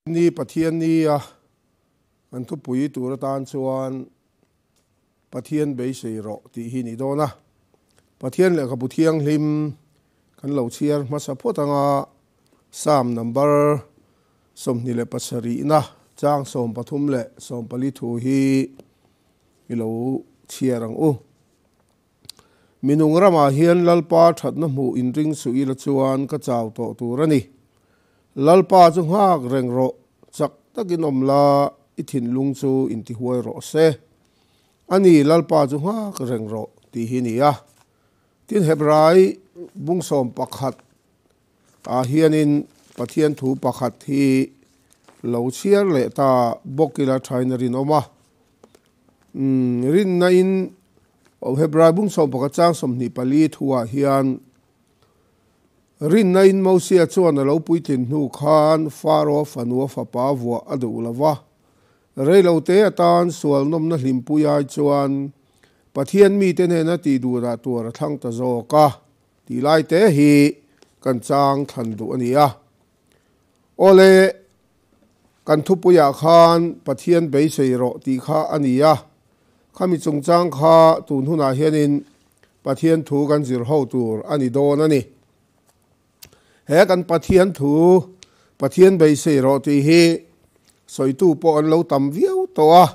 Ni Pathian ni a kan thupui tur atan chuan Pathian beisei rawh tih hi ni dawn a. Pathian lehkhabu thianghlim kan lo chhiar hmasa phawt anga Psalm number 27 na chang 13 leh 14 thu hi i lo chhiar ang u. Minung ramah hian Lalpa thatna hmuh inring suh ila chuan ka chau tawh tur a ni. Lalpa chu nghak reng rawh, chak takin awm la, i thinlung chu intihuai rawh se. A ni, Lalpa chu nghak reng rawh, tih hi ni a. Tin, Hebrai bung 11 ah hianin Pathian thu pakhat hi lo chhiar leh ta bawk ila thain a rinawm a. Rinna in Hebrai bung 11 chang 24 thuah hian Rinna in Mosia chuan a lo puitlin hnu khan Faro fanua fapa vuah a duh lo va. Reilote atan sual nawmna hlimpui ai chuan Pathian mite hnena tih duhdah tur a thlang ta zawk a tih lai te hi kan chang thlan duh a ni a. Awle, kan thupuiah khan Pathian beisei rawh tih kha a ni a. Khami chungchang kha tun hunah hianin Pathian thu kan zir ho tur a ni dawn a ni. He kan Pathian thu, Pathian beisei rawh tih hi sawitu pawh an lo tam viau tawh a.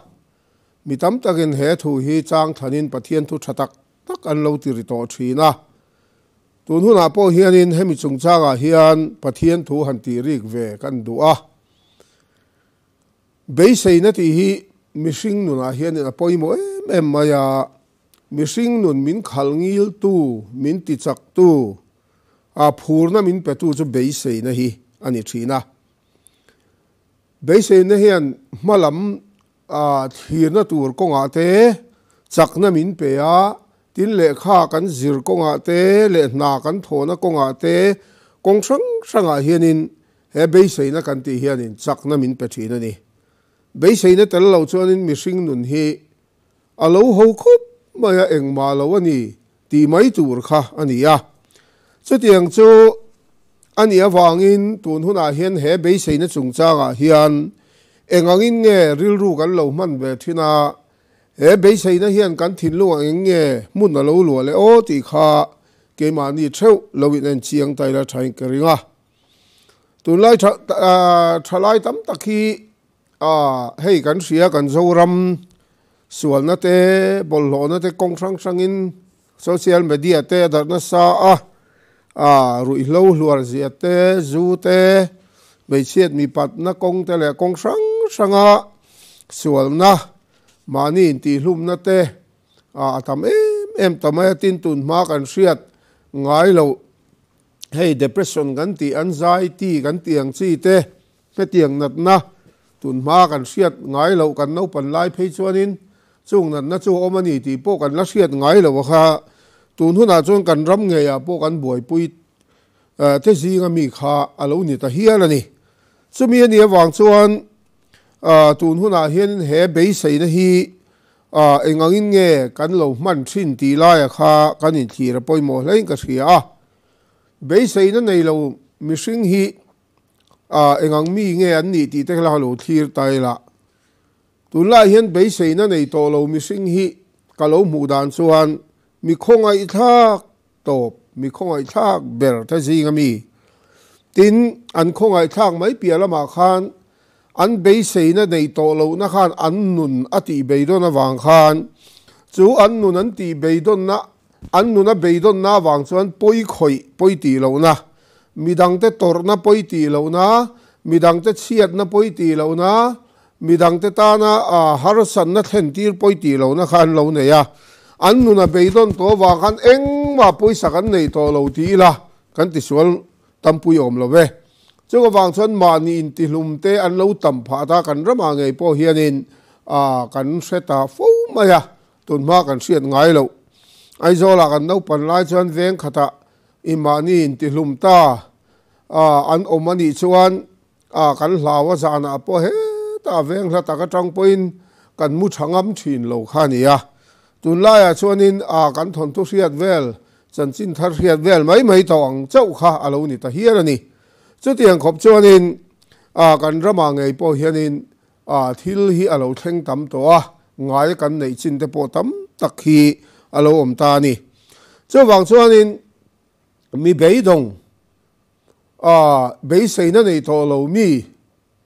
Mi tam takin he thu hi chang thlanin Pathian thu tha tak tak an lo ti ri tawh thin a. Tun hunah pawh hianin hemi chungchangah hian Pathian thu han tih rik ve kan duh a. Beiseina tih hi mihring nunah hianin a pawimawh em em mai a. Mihring nun min khalh ngiltu, min tichaktu, a phurna min petu chu beiseina hi a ni thin a. Beiseina hian hmalam thlirna tur kawngah te chakna min pe a, tin lehkha kan zir kawngah te leh hna kan thawhna kawngah te kawng hrang hrangah hianin he beiseina kan tih hianin chakna min pe thin a ni. Beiseina tel lo chuanin mihring nun hi a lo ho khawp mai a, engmah lo a ni tih mai tur kha a ni a. Chutiang chu a nih avangin tun hunah hian he beiseina chungchangah hian eng angin nge rilru kan lo hman ve thin a, he beiseina hian kan thinlung ang eng nge hmun a lo luah leh aw tih kha keimahni theuh lo in en chiang ta ila thain ka ring a. Tunlai thalai tam tak hi hei kan hria kan Zoram sualna te bawlhhlawhna te kawng hrang hrangin social media te a darh nasa a, ruihhlo hluar zia te, zu te, hmeichhiat mipatna kawng te leh kawng hrang hranga sualna mahni intihlumna te a tam em em ta mai a, tin tun hma kan hriat ngai loh hei depression kan tih anxiety kan tih ang chi te hetiang natna tun hma kan hriat ngai loh kan naupan lai phei chuanin chung natna chu a awm a ni tih pawh kan la hriat ngai loh a kha tun hunah chuan kan ram ngeiah pawh kan buaipui te zinga mi kha a lo ni ta hial a ni. Chumi a nih avang chuan tun hunah hianin he beiseina hi eng angin nge kan lo hman thin tih laia kha kan inthlir a pawimawh hlein ka hria a. Beiseina nei lo mihring hi eng ang mi nge an nih tih te kha lo thlir ta ila. Tunlaiah hian beiseina nei tawh lo mihring hi ka lo hmuh dan chuan mi khawngaihthlak tawp, mi khawngaihthlak ber te zinga mi. Tin, an khawngaihthlak mai piah lamah khan an beiseina nei tawh lohna khan an nun a tih beidawn avang khan chu an nun an tih beidawnna An nuna beidawnna avang chuan pawi khawih pawi tih lohna, midangte tawrhna pawi tih lohna, midangte chhiatna pawi tih lohna, midangte tana harsatna thlentir pawi tih lohna kha an lo nei a. An nuna beidawn tawh avang khan engmah pawisa kan nei tawh lo ti ila kan tisual tampui awm lo ve. Chung avang chuan mahni intihlum te an lo tam phah ta kan ramah ngei pawh hianin kan hre ta fo mai a. Tunhma kan hriat ngai loh. Aizawlah kan naupan lai chuan veng khatah i mahni intihlum ta a an awm a nih chuan a kan hlau a zanah pawh hetah veng hla tak atang pawhin kan mu tha ngam thin lo kha a ni a. Tunlaiah chuanin a kan thawnthu hriat vel, chanchin thar hriat vel mai mai tawh ang chauh kha a lo ni ta hial a ni. Chutiang khawp chuanin. A kan ramah ngei pawh hianin a thil hi a lo thleng tam tawh a, ngai kan neih chin te pawh tam tak hi a lo awm ta a ni. Chuvang chuanin mi beidawng a beiseina nei tawh lo mi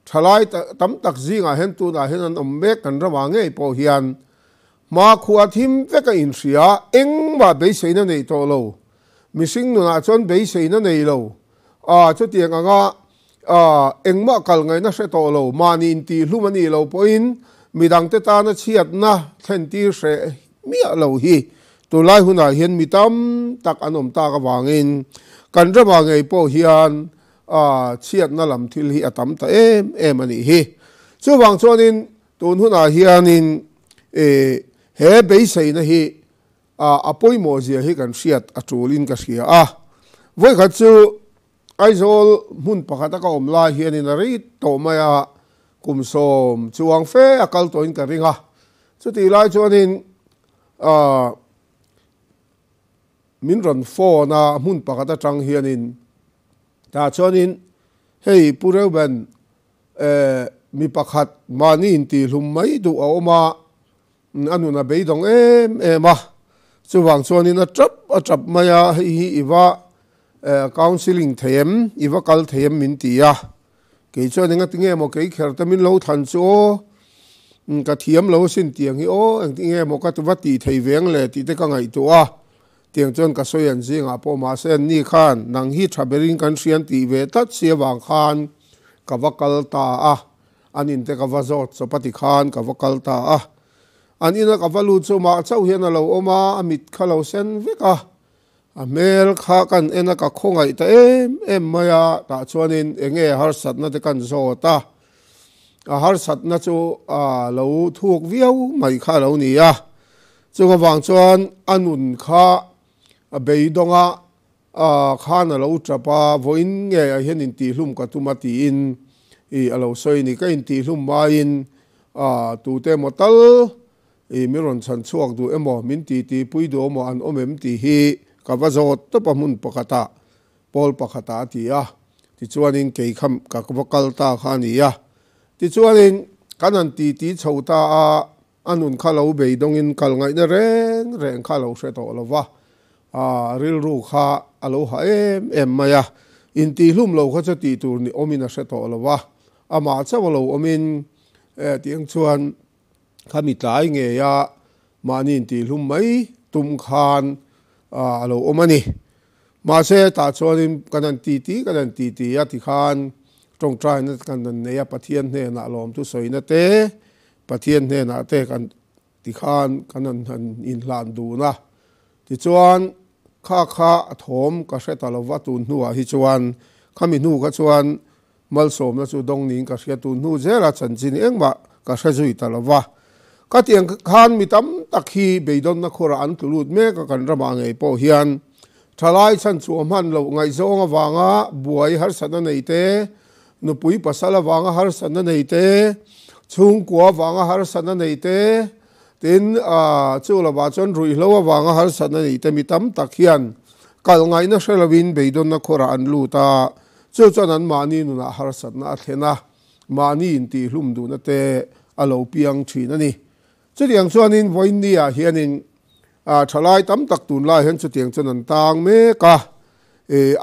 thalai tam tak zingah hian tunah hian an awm mek kan ramah ngei pawh hian hmakhua thim vek a inhria, engmah beiseina nei tawh lo, mihring nunah chuan beiseina nei lo a chutiang anga A, engmah kal ngaihna hre tawh lo, mahni intihhlum a nih loh pawhin midangte tana chhiatna thlentir hreh miah lo hi tunlai hunah hian mi tam tak an awm tak avangin kan ramah ngei pawh hian a chhiatna lam thil hi a tam ta em em a nih hi. Chuvang chuanin tun hunah hianin e he beiseina hi a pawimawh zia hi kan hriat a tulin ka hria a. Vawikhat chu Aizawl hmun pakhata ka awm lai hianin a rei tawh mai a, kum sawm chuang fe a kal tawhin ka ring a. Chutih lai chuanin aah min rawn phone a, hmun pakhat atang hianin tah chuanin hei Pu Reuben eh mi pakhat mahni intihhlum mai duh a awm a, A nun a beidawng em em a, chuvang chuanin a tap a tap mai a, hei hi i va counselling thei em, i va kal thei em min ti a, kei chuan enga tinge maw kei kher te min lo thlan chu aw, ka thiam lo asin tiang hi aw, engtinge maw ka va tih thei veng le tih te ka ngaihtuah a, tiang chuan ka sawi an zingah pawh mahse an ni khan nang hi tha berin kan hrian tih ve tlat si avang khan ka va kal ta a. An in te ka va zawt chawp a ti khan ka va kal ta a. An ina ka va lut chu mah chauh hian a lo awm a, a mit kha lo sen vek a. A hmel kha kan en a, ka khawngaih ta em em mai a, tah chuanin eng nge harsatna te kan zawt a. A harsatna chu a lo thuk viau mai kha a lo ni a. Chung avang chuan a nun kha a beidawng a, A khan a lo tap a, vawiin nge ah hian intihhlum ka tum a tiin i a lo sawi a ni. Ka intihhlum maiin a tute emaw tal i min rawn chhan chhuak duh emaw, min titi pui duh emaw an awm em tih hi ka va zawt tawp a hmun pakhatah, pawl pakhatah a ti a. Tichuanin kei kha ka va kal ta kha a ni a. Tichuanin kan han titi chho ta a. A nun kha lo beidawngin kal ngaihna reng reng kha a lo hre tawh lo va, a rilru kha a lo ha em em mai a, intihlum lo kha chu tih tur ni awmin a hre tawh lo va, amah chauh a lo awmin tiang chuan khami tlai ngeia mahni intihlum mai tum khan a lo awm a ni. Mahse tah chuanin kan han titi kan han titi a tikhan tawngtaina kan han nei a, Pathian hnenah lawmthu sawina te, Pathian hnenah te kan ti khan kan han han inhlan dun a, tichuan kha kha a thawm ka hre ta lo va, tun hnuah hi chuan khami hnu kha chuan malsawmna chu dawng niin ka hria, tun hnu zela chanchin engmah ka hre zui ta lo va. Ka tiang khan mi tam tak hi beidawnna khurah an tlu lut mek a, kan ramah ngei pawh hian thalai chhan chu a hman loh ngaihzawng avanga buai harsatna nei te, Nupui pasal avanga harsatna nei te, chhungkua avanga harsatna nei te, tin chu lovah chuan ruihhlo avanga harsatna nei te mi tam tak hian kal ngaihna hre lovin beidawnna khawrah an lut a, chu chuan anmahni nunah harsatna a thlen a, mahni intihhlum duhna te a lo piang thin a ni. Chutiang chuanin vawiinniah hianin thalai tam tak tunlai hian chutiang chuan an tang mek a.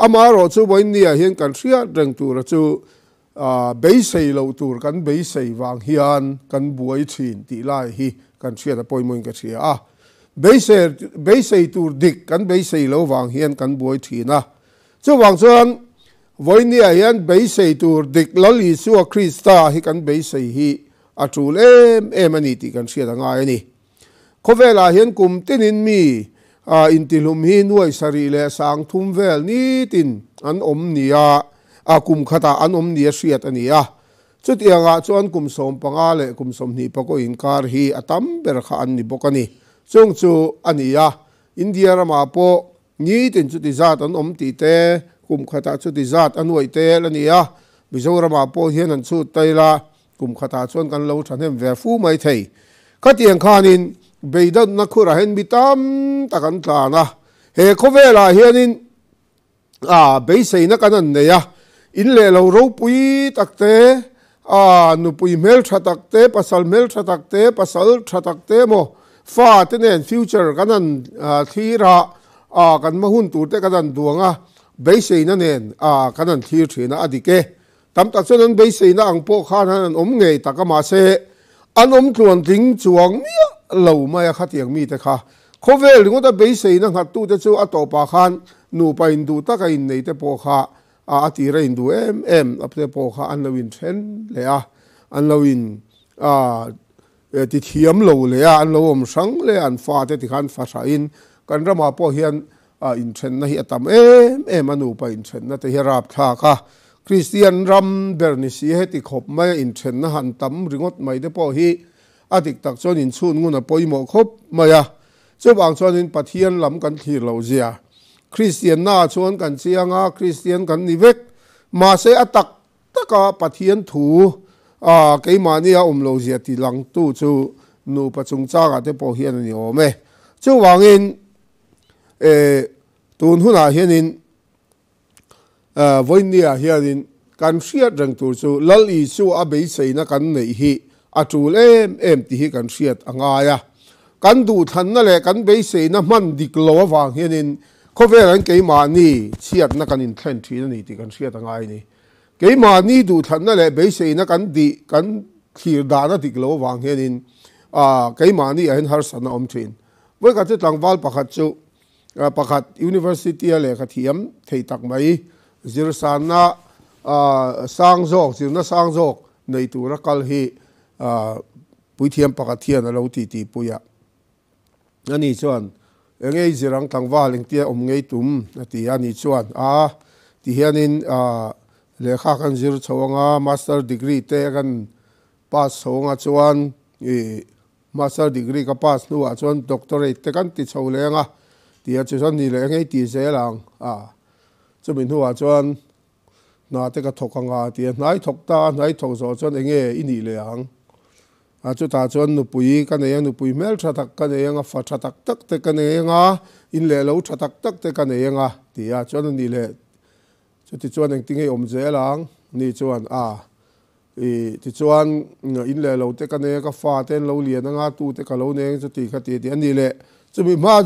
Amaherawh chu vawiinniah hian kan hriat reng tura chu beisei loh tur kan beisei vang hian kan buai thin tih lai hi kan hriat a pawimawhin ka hria a. Beisei tur dik kan beisei lo vang hian kan buai thin a. Chuvang chuan vawiinniah hian beisei tur dik Lal Isua Krista hi kan beisei hi A tul em em a ni tih kan hriat a ngai a ni. Khawvelah hian kum tinin mi intihlum hi nuai sarih leh sang thum vel nitin an awm nia, a kum khatah an awm nia hriat a ni a. Chutiangah chuan kum 15 leh kum 20 pakaw inkar hi a tam ber kha an ni bawk a ni. Chung chu a ni a, India ramah pawh Nitin chuti zat an awm tih te, kum khatah chuti zat a nuaih tel a ni a, Mizoramah pawh hian an chhut tail a, kum khatah chuan kan lo thahnem ve fu mai thei. Khatiang khanin beidanna khurah hian mi tam tak an tlan a, he khawvelah hianin a beiseina kan an nei a, In leh lo ropui tak te, a nupui hmel tha tak te, pasal hmel tha tak te, pasal tha tak te emaw fa te nen future kan han thlir a, a kan hma hun tur te kan han duang a, beiseina nen a kan han thlir thin a, a dik e. Tam tak chuan an beiseina ang pawh khan han an awm ngei tak a, mahse an awm tluan tling chuang miah lo mai a khatiang mite kha. Khawvel ringawta beiseina nghattute chu a tawpah khan nupa induh taka inneite pawh kha a a tir a induh em em a te pawh kha an lo inthen leh a, an lo in a ti thiam lo leh a, an lo awm hrang leh a, an fate tikhan fa hrahin kan ramah pawh hian a inthenna hi a tam em em a, nupa inthenna te hi a rapthlak a, Kristian ram ber ni si heti khawp mai a inthenna han tam ringawt mai te pawh hi a dik tak chuan inchhun ngun a pawimawh khawp mai a, chuvang chuanin Pathian lam kan thlir loh zia Kristiannaah chuan kan chiang a, Kristian kan ni vek, mahse a tak taka Pathian thu a keimahnia awm loh zia ti langtu chu nupa chungchangah te pawh hian a ni awm e. Chuvangin e tun hunah hianin Vawinia hianin kan hriat reng tur chu Lal Isua a beiseina kan neih hi a tul em em tih hi kan hriat a ngai a. Kan duhthlanna leh kan beiseina hman dik lo avang hianin khawvel an keimahni chhiatna kan inthlen thin a ni tih kan hriat a ngai a ni. Keimahni duhthlanna leh beiseina kan dih kan thlir dahna dik lo avang hianin keimahni ah hian harsatna a awm thin. Vawikhat chu tlangval pakhat chu Pakhat University-a lehkha thiam thei tak mai, zirsanna sang zawk, zirna sang zawk nei tura kal hi puithiam pakhat hian a lo titi pui a. Ani chuan, Eng ei zir ang tlangval engtia awm ngei tum? a ti a. Ani chuan, A, ti hianin lehkha kan zir chho anga, master degree te kan pass chho anga chuan i Master degree ka pass hnuah chuan doctorate te kan ti chho leng a, tia chu chuan ni leh engei ti zel ang a, chumi hnuah chuan hna te ka thawk ang a tia hnai thawk ta a, hnai thawk zawh chuan enge i nih leh ang a, chutah chuan nupui ka nei a, nupui hmel tha tak ka nei ang a, fa tha tak tak te ka nei ang a, in leh lo tha tak tak te ka nei ang a tia chuan a nih leh chutichuan engtinge i awm zel ang ni chuan a. I tichuan in leh lo te ka nei a, ka fa te an lo lian anga tu te ka lo nei ang chuti kha ti a ti a ni le. Chumi hma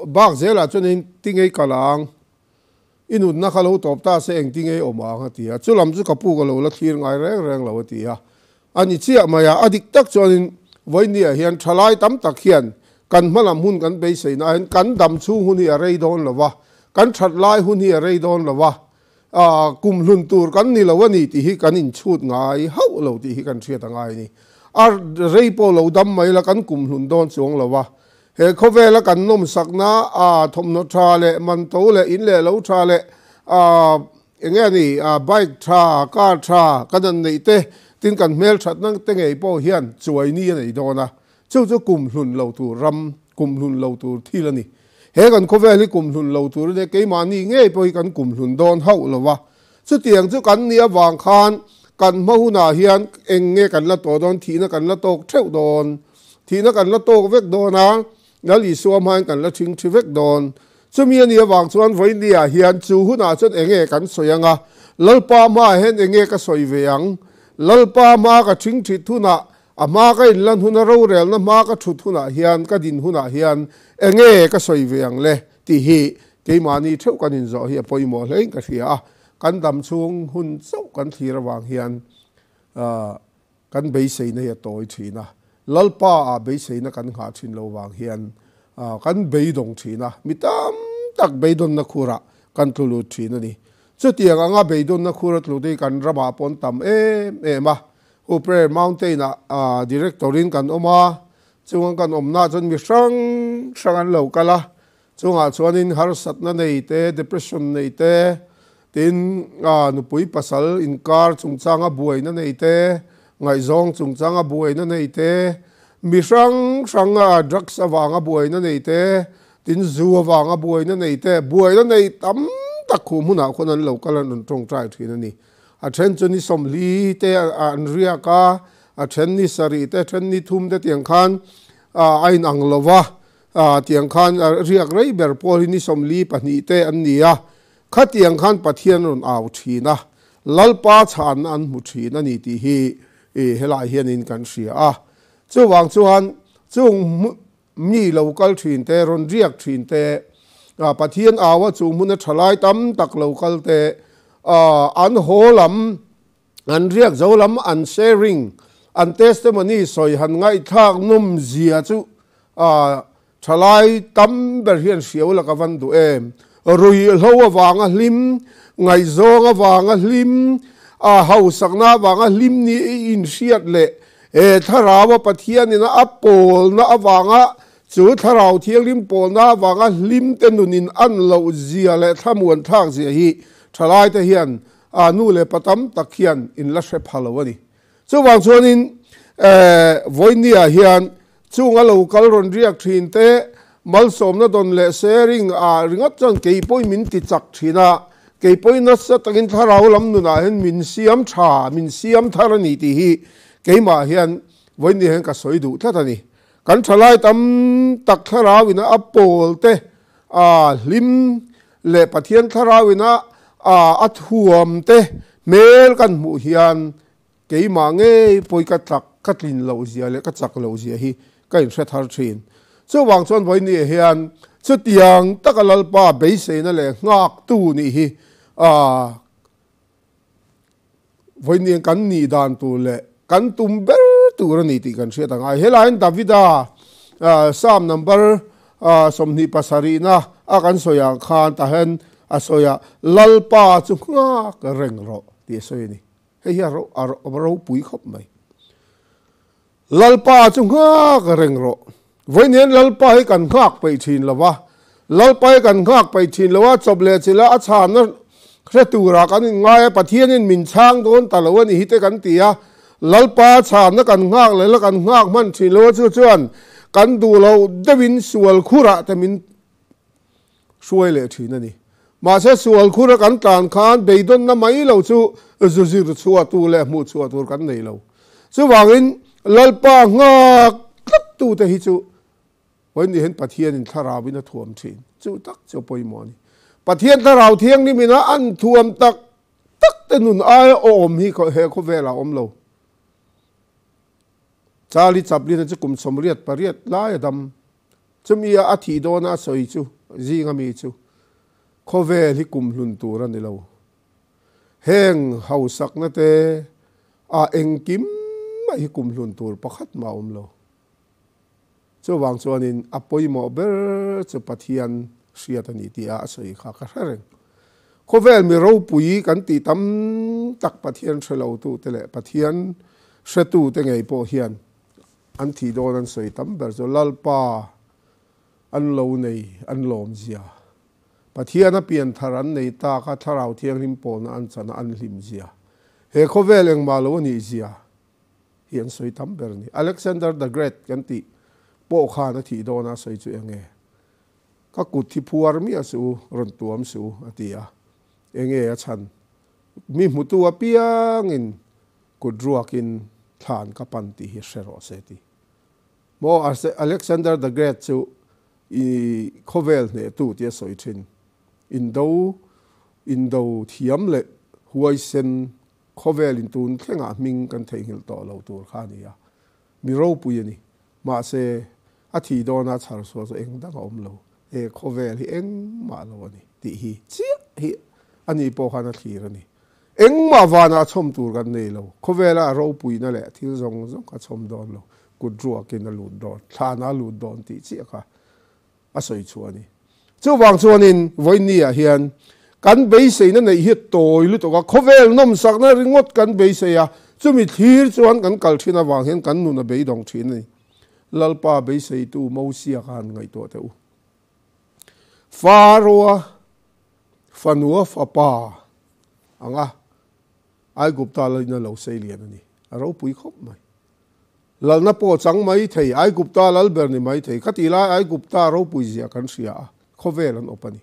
bak zelah chuan eng tingei kal ang, i nunna kha lo tawp ta se eng tingei awm ang a ti a. Chu lam chu ka pu ka lo la thlir ngai reng reng lo a ti a. A ni chiah mai a, a dik tak chuanin vawinia hian thalai tam tak hian kan hma lam hun kan beiseina ah hian kan dam chhung hun hi a rei dawn lo va, kan that lai hun hi a rei dawn lo va, A kum hlun tur kan ni lo a ni tih hi kan inchhut ngai hauh lo tih hi kan hriat a ngai a ni. A rei pawh lo dam mai la kan kum hlun dawn chuang lo a. He khawvela kan nawmsakna a thawmhnaw tha leh manto leh in leh lo tha leh a eng nge a ni a bike tha car tha kan han neih te tin kan hmel thatna te ngei pawh hian chuai ni a nei dawn a. Chu chu kum hlun lo tur ram, kum hlun lo tur thil a ni. He kan khawvel hi kum hlun lo tur a nia, keimahni ngei pawh hi kan kum hlun dawn hauh lo va. Chutiang chu kan nih avang khan kan hma hunah hian eng nge kan la tawh dawn, thihna kan la tawk theuh dawn. Thihna kan la tawk vek dawn a, Lal Isua hmain kan la thing thi vek dawn. Chumi a nih avang chuan vawinia hian chu hunah chuan eng nge kan sawi ang a, Lalpa hmaah hian eng nge ka sawi ve ang? Lalpa hmaa ka thing thit hunah A hma ka inlan huna rorelna hma ka thut hunah hian, ka din hunah hian enge ka sawi ve ang le tih hi keimahni theuh kan inzawh hi a pawimawh hlein ka hria a. Kan dam chhung hun chauh kan thlir avang hian kan beiseina hi a tawi thin a. Lalpa ah beiseina kan nghah thin lo vang hian kan beidawng thin a, mi tam tak beidawnna khurah kan tlu lut thin a ni. Chutiang anga beidawnna khur a tlu te hi kan ramah pawh an tam em em a. Hu Prayer Mountain ah Director in kan awm a, chunga kan awmna chuan mi hrang hrang an lo kal a, chungah chuanin harsatna nei te, depression nei te, tin nupui pasal inkar chungchanga buaina nei te, ngaihzawng chungchanga buaina nei te, mi hrang hrang drugs avanga buaina nei te, tin zu avanga buaina nei te, buaina nei tam tak khu hmunah khuan an lo kal an rawn tawngtai thin a ni. A then chu ni sawmhli te an riak a, a then ni sarih te, a then ni thum te tiang khan a inang lo va, tiang khan riak rei ber pawl hi ni 42 te an ni a. Khatiang khan Pathian rawn au thin a. Lalpa chhanna an hmu thin a ni tih hi helai hianin kan hria a. Chuvang chuan chung mi lo kal thin te, rawn riak thin te, Pathian aua chung hmuna thalai tam tak lo kal te, an haw lam, an riak zo lam an sharing, an testimony sawi han ngaihthlak nawm zia chu Thalai tam ber hian hriau la ka van duh em? Ruihhlo avanga hlim, ngaihzawng avanga hlim, a hausakna avanga hlim ni i inhriat leh he Thlaraua Pathianin a pawlna avanga chu Thlarau Thianghlim pawlna avanga hlim te nunin an loh zia leh thlamuan thlak zia hi thalai te hian a nu leh pa tam tak hian in la hre pha lo a ni. Chuvang chuanin vawinia hian Chung a lo kal rawn riak thin te, malsawmna dawn leh sharing ah ringawt chuan kei pawhin min ti chak thin a, kei pawhin nasa takin thlarau lam nunah hian min siam tha, min siam thar a ni tih hi keimah hian vawiin hian ka sawi duh tlat a ni. Kan thalai tam tak thlarau ina a pawl te a hlim leh Pathian thlarau ina a thuam te hmel kan hmuh hian Keimah ngei pawi ka tlak, ka tlin loh zia leh ka chak loh zia hi ka inhre thar thin. Chuvang chuan vawinia hian chutiang taka Lalpa beiseina leh nghaktu nih hi vawinia kan nih dan tur leh kan tum ber tur a ni tih kan hriat ang. Helaiin Davida Psalm number 27na a kan sawi ang khan tahen a sawi a, Lalpa chu nghak reng rawh tih a sawi a ni. Hei hi a ropui khawp mai. Lalpa chu nghak reng rawh. Vawiin Lalpa hi kan nghak peih thin lo va. Lalpa hi kan nghak peih thin lo a, chawp leh chilh a, a chhanna hre turah kan inngai a, Pathianin min chhang dawn ta lo a ni hi te kan ti a. Lalpa chhanna kan nghak leh la kan nghak hman thin lo a, chu chuan kan duh loh deuhin sual khurah te min hruai leh thin a ni. Mahse sual khura kan tlan khan beidawnna mai lo chu zu zir chhuah tur leh hmuh chhuah tur kan nei lo. Chuvangin Lalpa nghak tlat tute hi chu vawiin hian Pathianin thlarauin a thuam thin. Chu tak chu a pawimawh a ni. Pathian thlarau thianghlimin a an thuam tak tak te nun aia awm hi he khawvelah a awm lo. Charlie Chaplin-a chu kum 88 lai a dam. Chumi a a thih dawna a sawi chu zinga mi chu khawvel hi kum hlun tur a ni lo. Heng hausakna te a engkim mai hi kum hlun tur pakhat mah a awm lo. Chuvang chuanin a pawimawh ber chu Pathian hriat a ni tih a a sawi kha ka hre reng. Khawvel mi ropui kan tih tam tak Pathian hre lotute leh Pathian hretute ngei pawh hian An thih dawn an sawi tam ber chu Lalpa an lo nei an lawm zia. Pathian a pian thar an nei tak a Thlarau Thianghlim pawlna an chan a an hlim zia. He khawvel engmah lo a nih zia hi an sawi tam ber a ni. Alexander the Great kan tih pawh khan a thih dawn a sawi chu enge? Ka kut hi phuar miah suh u, rawn tuam suh u a ti a. Enge a chhan? Mi hmutu apiangin Kut ruakin thlan ka pan tih hi hre rawh se ti. Maw Alexander the Great chu i khawvel hnehtu tia sawi thin. Indo indo thiam leh huaisen khawvel in tun thlengah hming kan theihnghilh tawh lo tur kha a ni a. Mi ropui a ni. Mahse, a thih dawna chhar sual chu eng dang a awm lo. He khawvel hi engmah lo a ni tih hi chiah hi a ni pawh khan a thlir a ni. Engmah vanah chhawm tur kan nei lo. Khawvela a ropuina leh thil zawng zawng kha chhawm dawn lo. Kut ruakin a lut dawn, thlanah a lut dawn tih chiah kha a sawi chhuah a ni. Chuvang chuanin vawiinniah hian kan beiseina neih hi tawi lutuk a, khawvel nawmsakna ringawt kan beisei a, chumi thlir chuan kan kal thin avang hian kan nun a beidawng thin a ni. Lalpa beiseitu Mosia khan ngaihtuah teh u. Faroa fanua fapa anga Aigupta lalin a lo sei lian a ni. A ropui khawp mai. Lalna pawh chang mai thei, Aigupta lal ber ni mai thei. Khatih lai Aigupta ropui zia kan hria a, khawvel an awp a ni.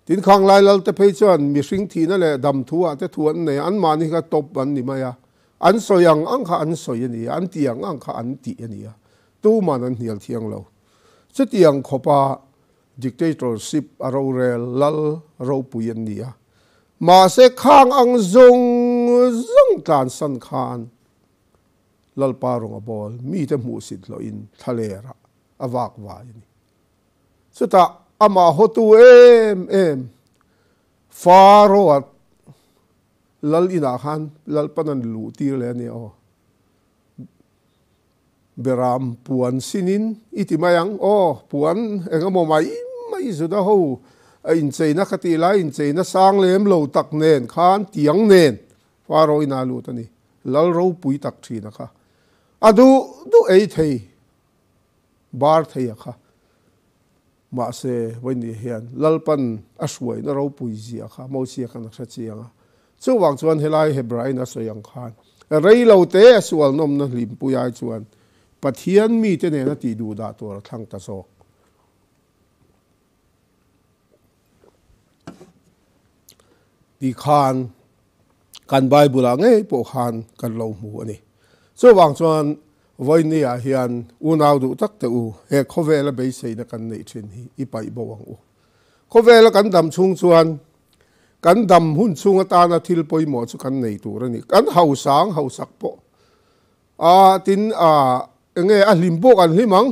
Tin, khang lai lalte phei chuan mihring thihna leh dam thu ah te thu an nei a, anmahni kha top an ni mai a. An sawi ang ang kha an sawi a ni a, an tih ang ang kha an tih a ni a. Tuman an hnial thiang lo. Chutiang khawpa dictatorship a rorel lal ropui an ni a. Mahse khang ang zawng zawng tlansan khan Lalpa rawng a bawl, mite hmuhsit hlawhin thlalerah a vak vai a ni. Chutah amah hawtu em em Pharaoh-a lal inah khan Lalpan an luh tir leh a ni aw. Beram puan sinin i ti mai ang aw, puan eng emaw mai mai Juda ho a incheina kha tih lai incheina sang lem lo tak nen khan tiang nen Pharaoh inah a lut a ni. Lal ropui tak thin a kha. A duh duh ei thei bar thei a kha. Mahse, vawiin hian Lalpan a hruaina ropui zia kha Mosia khan a hre chiang a. Chuvang chuan helai Hebrain a sawi ang khan rei lo te a sual nawmna hlimpui ai chuan Pathian mite nena tih duh dah tur a thlang ta zawk. Ti khan kan Bible ah ngei pawh khan kan lo hmu a ni. Chuvang chuan vawinia hian unau duh tak teh u, he khawvela beiseina kan neih thin hi i paih bo ang u. Khawvela kan dam chhung chuan kan dam hun chhung atana thil pawimawh chu kan nei tur a ni. Kan hausang hausak pawh a tin a enge a hlim pawh kan hlim ang.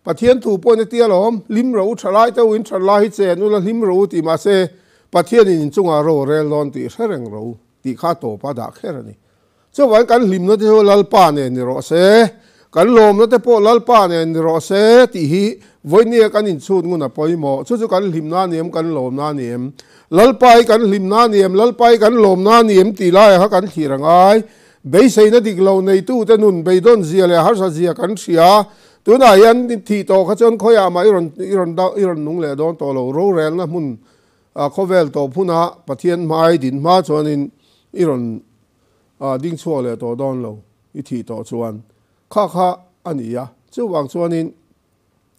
Pathian thu pawhin a ti alawm, Hlim rawh u, thalai te u, in that lai hi chen ula hlim rawh u tih mahse Pathianin in chungah ro a rel dawn tih hre reng rawh u tih kha tawpa dah kher a ni. Chuvangin kan hlimna te chu Lalpa nen ni rawh se, kan lawmna te pawh Lalpa nen ni rawh se tih hi vawinia kan inchhut ngun a pawimawh. Chu chu kan hlimna a ni em, kan lawmna a ni em? Lalpa hi kan hlimna a ni em, Lalpa hi kan lawmna a ni em tih laiah kha kan thlir a ngai. Beiseina dik lo neitute nun beidawn zia leh harsa zia kan hria. Tunah hian thih tawh kha chuan khawiah mah i rawn i rawn i rawn nung leh dawn tawh lo. Rorelna hmun khawvel tawp hunah Pathian hmai din hma chuanin i rawn ding chhuak leh tawh dawn lo i thih tawh chuan kha kha a ni a. Chuvang chuanin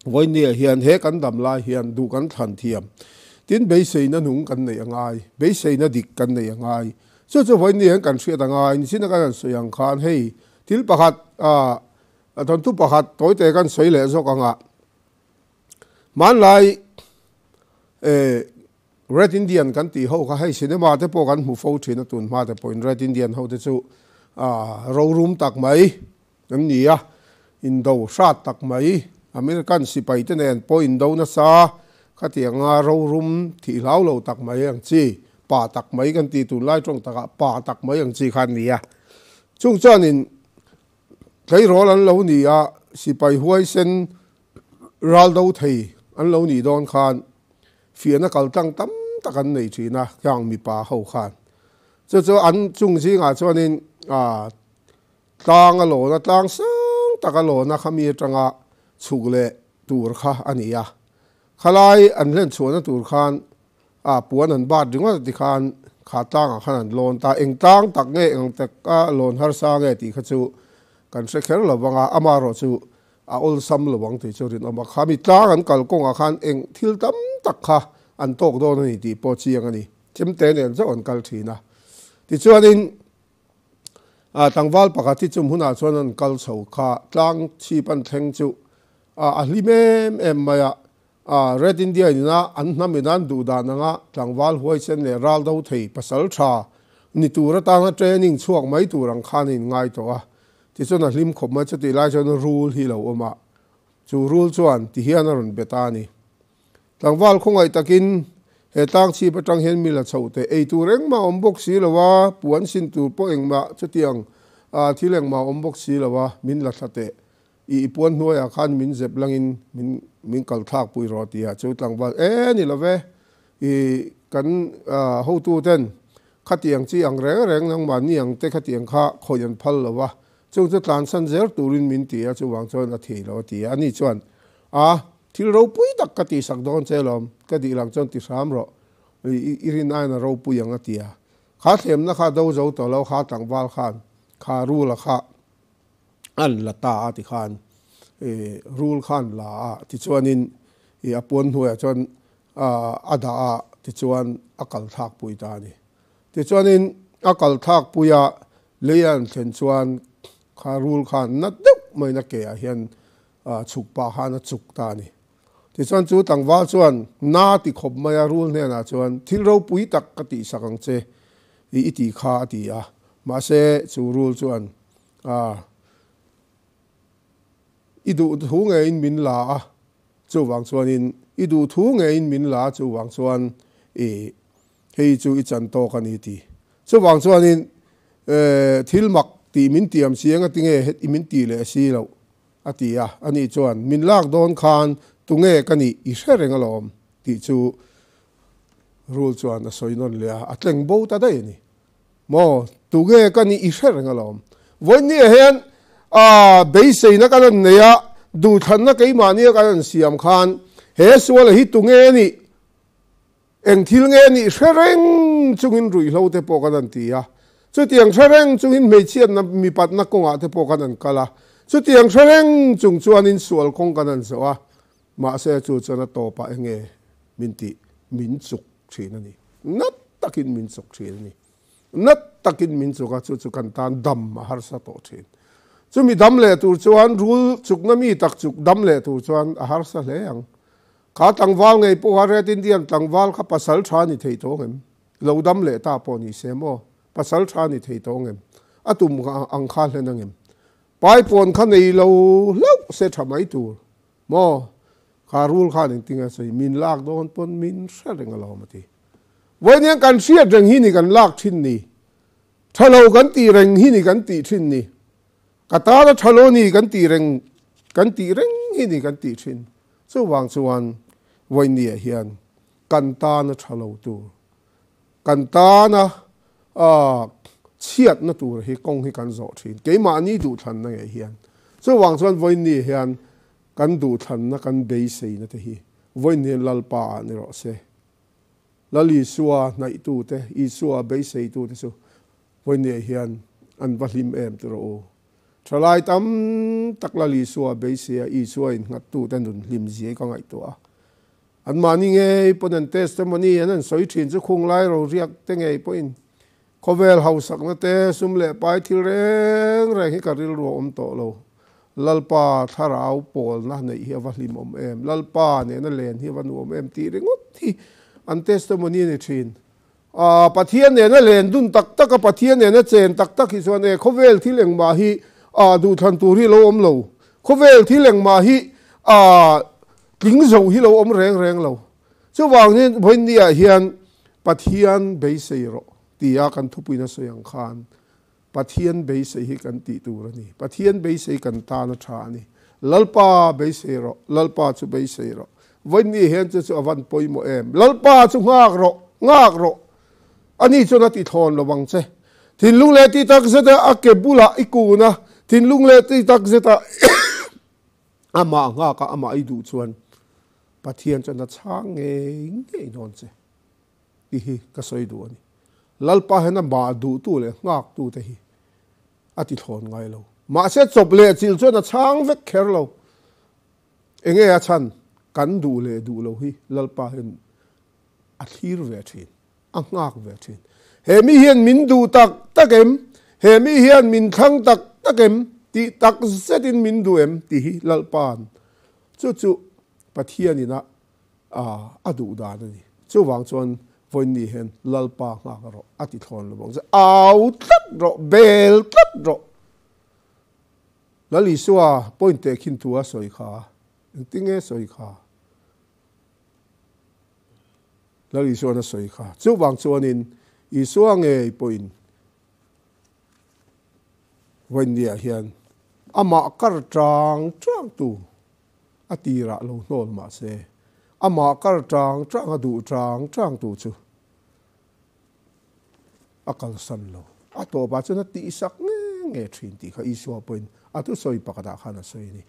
vawinia hian he kan dam lai hian duh kan thlan thiam. Tin beiseina nung kan neih a ngai, beiseina dik kan neih a ngai. Chu chu vawinia hian kan hriat a ngai. Nichina kan han sawi ang khan hei thil pakhat A thawnthu pakhat tawite kan sawi leh zawk ang a, hmanlai Red Indian kan tih ho kha hei cinema te pawh kan hmu fo thin a, tun hma te pawhin Red Indian ho te chu rorum tak mai an ni a, indo hrat tak mai, American sipai te nen pawh indo nasa khatianga rorum thih hlau lo tak mai ang chi, pa tak mai kan tih tunlai tawng takah pa tak mai ang chi kha an ni a. Chung chuanin Tleirawl an lo ni a, sipai huaisen ral do thei an lo nih dawn khan fiahna kal tlang tam tak an nei thin a, khang mipa ho khan. Chu chu an chung zingah chuanin tlang a lawn a, tlang sang tak a lawn a khami atanga chhuk leh tur kha a ni a. Khalai an hlen chhuahna tur khan A puan an bat ringawt a ti khan kha tlangah khan an lawn ta. Eng tlang tak nge, eng taka lawn harsa nge tih kha chu kan hre kher lo vang a, amaherawh chu a awlsam lo ang tih chu rinawm a. Kha mi tlang an kal kawngah khan eng thil tam tak kha an tawk dawn a ni tih pawh chiang a ni. Chemte nen zauh an kal thin a. Tichuanin tlangval pakhat hi chum hunah chuan an kal chho kha tlang chhip an thleng chu a hlim em em mai a. A Red Indian ina an hnam in an duh dan anga tlangval huaisen leh ral do thei pasal tha ni tur atanga training chhuak mai tur ang khan a inngai tawh a. Tichuan a hlim khawp mai chutih lai chuan rul hi lo awm a, chu rul chuan ti hian a rawn bet a ni. Tlangval khawngaih takin he tlang chhip atang hian mi la chho teh ei tur engmah awm bawk si lo a, puan sin tur pawh engmah chutiang thil engmah awm bawk si lo a, min la thla teh. I i puan hnuaiah khan min zep langin min min kal thlak pui rawh tih ah chu tlangval e ni lo ve i kan hotu ten khatiang chi ang reng reng nangmahni ang te khatiang kha khawih an phal lo va chung chu tlansan zel turin min ti a chuvang chuan a thei lo a ti a ani chuan a thil ropui tak ka tihsak dawn che lawm ka dih lang chuan ti hram rawh i rin aiin a ropui ang a ti a kha thlemna kha do zo tawh lo kha tlangval khan kha rula kha an la ta a tikhan rul kha an la a tichuanin ih a puan hnuaiah chuan a dah a tichuan a kal thlak pui ta a ni. Tichuanin a kal thlak pui a lei a an thlen chuan kha rul khan na deuh maiin a ke ah hian chhuk pah khan a chuk ta a ni. Tichuan chu tlangval chuan na ti khawp mai a, rul hnenah chuan, Thil ropui tak ka tihsak ang che i i ti kha a ti a. Mahse chu rul chuan, A, i duh thu ngeiin min la a, chuvang chuanin i duh thu ngeiin min la a, chuvang chuan i hei chu i chan tawk a ni ti. Chuvang chuanin thil mak tih min tiam si eng a tinge i min tih leh si loh a ti a, ani chuan min lak dawn khan tunge ka nih i hre reng alawm tih chu rul chuan a sawi nawn leh a, a tleng bo ta daih a ni. Maw, tunge ka nih i hre reng alawm. Vawinia hian beiseina kan rawn nei a, duhthlanna keimahnia kan rawn siam khan he suala hi tunge nih, eng thil nge nih hre reng chungin ruihhlo te pawh kan rawn ti a. Chutiang hre reng chungin hmeichhiatna mipatna kawngah te pawh kan rawn kal a. Chutiang hre reng chung chuanin sual kawng kan rawn zawh a. Mahse chu chuan a tawpah enge min tih min chuk thin a ni. Nat takin min chuk thin a ni. Nat takin min chuk a, chu chu kan tan dam a harsa tawh thin. Chumi dam leh tur chuan rul chukna mi tak chuk dam leh tur chuan a harsa hle ang. Kha tlangval ngei pawh kha Red Indian tlangval kha pasal tha ni thei tawng em? Lo dam leh ta pawh ni se maw? Pasal tha ni thei tawng em? A tum ang kha hlen ang em? Paipawn kha nei lo hlauh se tha mai tur. Maw? Kha rul khan engtin a sawi? Min lak dawn pawn min hre reng alawm a ti. Vawiin kan hriat reng hi ni kan lak thin ni. Tha lo kan tih reng hi ni kan tih thin ni. Ka tana tha lo ni kan tih reng kan tih reng hi ni kan tih thin. Chuvang chuan vawiin hian kan tana tha lo tur, kan tana chhiatna tur hi kawng hi kan zawh thin. Keimahni duhthlanna ngei hian. Chuvang chuan vawiin hian kan duhthlanna kan beiseina te hi vawiin hian Lalpa ah ni rawh se. Lal Isua hnaihtute, Isua beiseitute chu vawiin hian an va hlim em ti rawh u. Thalai tam tak Lal Isua beiseia Isua innghattute nun hlim zia hi ka ngaihtuah a. Anmahni ngei pawn an testimony an han sawi thin chu khung lai roriak te ngei pawhin khawvel hausakna te, sum leh pai thil reng reng hi ka rilru a awm tawh lo. Lalpa thlarau pawlna neih hi a va hlimawm em, Lalpa nena len hi a va nuam em tih ringawt hi an testimony a ni thin. Aaa Pathian nena len dun tak tak a, Pathian nena chen tak tak hi chuan e khawvel thil engmah hi aa duhthlan tur hi lo awm lo, khawvel thil engmah hi aa Tling zo hi lo awm reng reng lo. Chuvangin vawiinniah hian Pathian beisei rawh tia kan thupuina sawi ang khan Pathian beisei hi kan tih tur a ni. Pathian beisei kan tan a tha a ni. Lalpa beisei rawh, Lalpa chu beisei rawh. Vawiinni hian chu chu a van pawimawh em. Lalpa chu nghak rawh, nghak rawh. Ani chuan a ti thlawn lo ang che. Thinlung leh ti tak zeta a ke bulah i kun a, thinlung leh ti tak zeta Amah nghak a, amah i duh chuan Pathian chuan a chhang ngei ngei dawn che tih hi ka sawi duh a ni. Lalpa hian amah duhtu leh nghaktute hi a ti thlawn ngai lo. Mahse chawp leh chilh chuan a chhang vek kher lo. Enge a chhan? Kan duh leh duh lo hi Lalpa hian a thlir ve thin, a nghak ve thin. He mi hian min duh tak tak em? He mi hian min thlang tak tak em? Tih tak zetin min duh em? Tih hi Lalpa'n chu chu Pathianin a a duh dan a ni. Chuvang chuan vawiinni hian Lalpa nghak rawh a ti thlawn lo vang che. Au tlat rawh, bel tlat rawh. Lal Isua point tehkhin thu a sawi kha, engtinge sawi kha? Lal Isuan a sawi kha. Chuvang chuanin Isua ngei pawhin vawiinniah hian amah kar tang tangtu a tirah lo hnawl mah se, amah kar tang tang a duh tang tangtu chu a kalsan lo. A tawpah chuan a tihsak nge nge thin tih kha Isua pawhin a thusawi pakhatah khan a sawi a ni.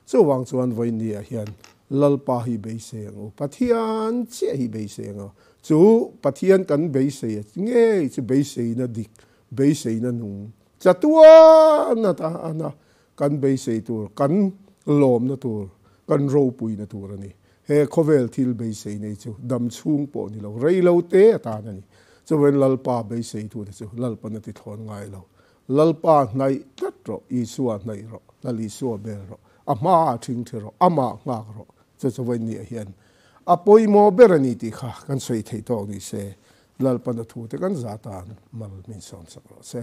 Chuvang chuan vawiinniah hian Lalpa hi beisei ang u, Pathian chiah hi beisei ang u. Chu Pathian kan beisei a ngei chu beiseina dik, beiseina nung, chatuan atana kan beisei tur, kan lawmna tur, kan ropuina tur a ni. He khawvel thil beisei nei chu dam chhung pawh ni lo, rei lo te atan a ni. Chuvain Lalpa beiseitute chu Lalpan a ti thlawn ngai lo. Lalpa hnaih tlat rawh, Isua hnaih rawh, Lal Isua bel rawh, a hmaah thing thi rawh, amah nghak rawh. Chu chu vawiin niah hian a pawimawh ber a ni tih kha kan sawi theih tawk ni se, Lalpana thute kan za tan mal min sawmsak rawh se.